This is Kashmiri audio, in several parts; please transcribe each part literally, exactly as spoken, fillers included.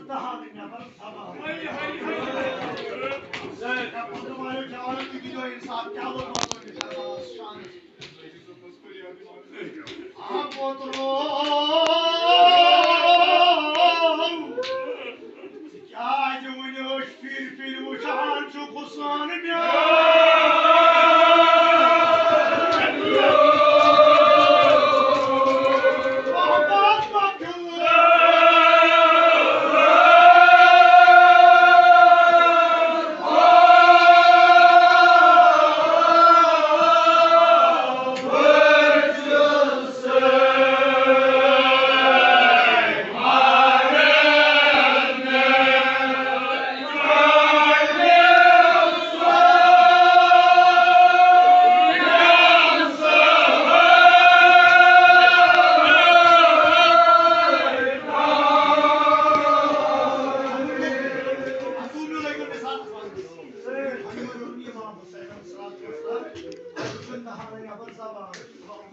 دہان نٮ۪بر زبان۔ ہے، ہے، ہے۔ ہے، پتہٕ مارو جوان تہِ دیٖزیو انصاف، کیٛاہ ووٚن مطلب یہِ؟ شانس۔ آ، پوترو، ژٕ کیٛازِ وُنہِ أچھ پھِرِ پھِرِ وُچھان چھُکھ حُسان میٛانہِ؟ محبت مۄکلٲو۔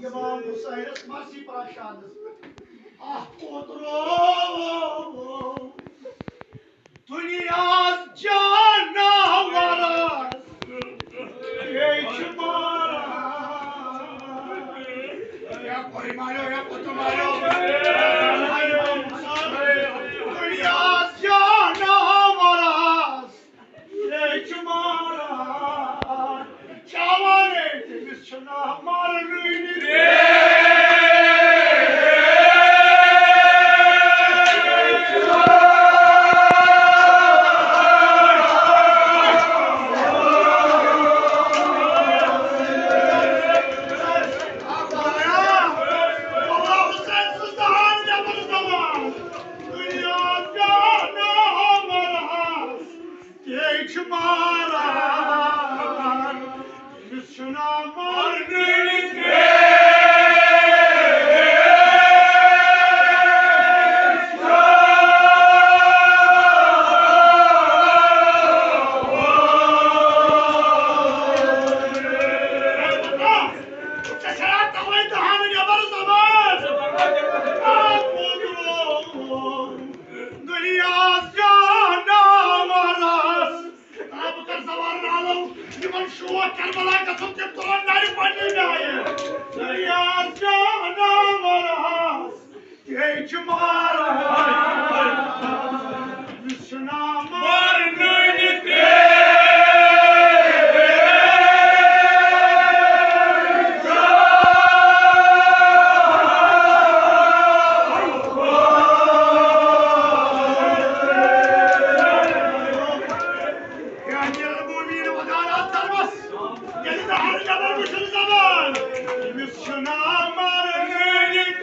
امام حسینس مرثی پران شانس پٮ۪ٹھ۔ اکھ اوترو دُنیاہس جاناوارس بیٚیہِ چھُ ماران۔ یا کوئی مارو، یا پتہٕ مارو۔ دُنیاہس جاناوارس بیٚیہِ چھُ ماران۔ چاوان ہے، تٔمِس چھُ ناو مارنٕے نہٕ۔ تہِ چھُ ماران، تٔمِس چھُ ناو مارنٕے نہٕ۔ ژےٚ چھےٚ توے دہان نٮ۪بر زبان۔ دُنیاہس جاناوارس۔ آ، بہٕ کَرٕ زبان نالو، یِمن شوق کربلا گژھُن، تِم تُلن نرِ پننہِ جایہِ۔ دُنیاہس جاناوارس، یے چھُ ماران، یُس چھُ ناو مارنٕے نہٕ۔ یا امیر المومنین، ودان اتھ دربس، ییٚلہِ نہٕ ہر جبر وٕچھُن زبان، أمِس چھُ ناو مارنٕے نہٕ۔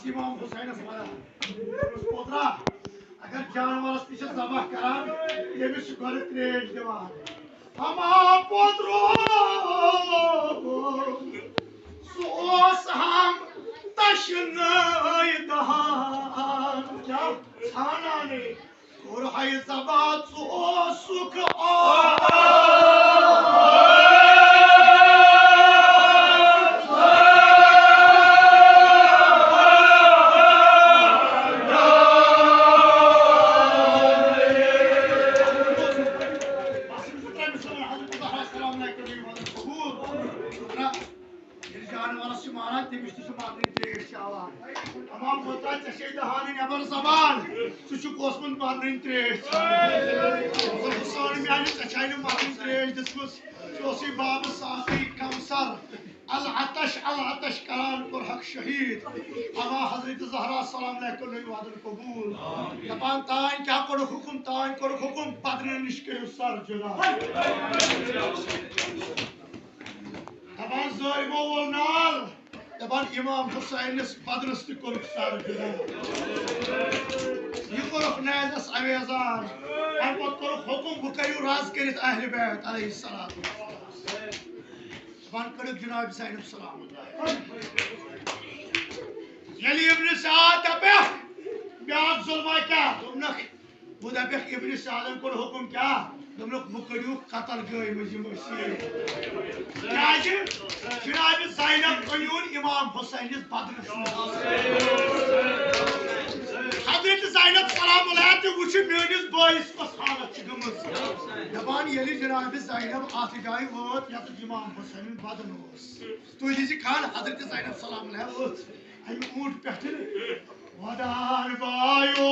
امام حسینس ونان، دوٚپمَس، پوترا، اگر جانورس تہِ چھِ ذبح کران، ییٚمِس چھِ گۄڈٕ ترٛیش دِوان۔ اما پوترو، سُہ اوس ہم تشنٲے دہان، کیٛاہ ژھانڈانٕے۔ کوٚر ہے ذبح ژٕ اوسُکھ آ۔ ییٚلہِ جانورس چھِ ماران، تٔمِس تہِ چھِ مَرنٕنۍ ترٛیش چٮ۪وان۔ اما پوترا، ژےٚ چھے دہانٕے نٮ۪بر زبان، ژٕ چھُکھ اوسمُت مَرنٕنۍ ترٛیش چٮ۪وان۔ حسین میانہِ، ژےٚ چھے نہٕ مَرنٕنۍ ترٛیش دِژمٕژ، ژٕ اوسُے بابہٕ ساقی کوثر۔ العطش العطش کران کوٚرہکھ شہید۔ اما حضرت زہرا سلام علیہ کوٚرنَے وعدن قبول۔ دپان، تانۍ کیٛاہ کوٚرُکھ حُکم؟ تانۍ کوٚرُکھ حُکم، بدنہٕ نِش کٔرِو سر جُدا۔ دپان، ظٲلمو وول نال۔ دپان، امام حسینس بدنس تہِ کوٚرُکھ سر جُدا۔ یہِ کوٚرُکھ نیزس اویزان۔ امہِ پتہٕ کوٚرُکھ حُکم، وۄنۍ کٔرِو رز کٔرِتھ اہلِ بیت علیہ السلام۔ دپان، کٔرِو جناب زینب سلام اللہ۔ ییٚلہِ ابن سعد دپیکھ، بیٛاکھ ظُلما کیٛاہ؟ دوٚپنکھ، بہٕ دَپٮ۪کھ، ابن سعدن کوٚر حُکُم کیٛاہ؟ دوٚپنکھ، وۄنۍ کٔرِو قتل گٲمٕتۍ یِم أسۍ۔ کیٛازِ؟ جناب زینب أنیُن امام حسینس بدنس منٛز۔ حضرت زینب سلام اللہ تہِ وٕچھِ میٲنِس بٲیِس کۄس حالت چھِ گٔمٕژ۔ دَپان، ییٚلہِ جناب زینب اتھ جایہِ وٲژ، یتھ امام حسین بدن اوس۔ تُہۍ ییٖزِ خان حضرت زینب سلام اللہ ؤژھ امہِ اوٗنٹ پٮ۪ٹھٕ۔ ودان بایو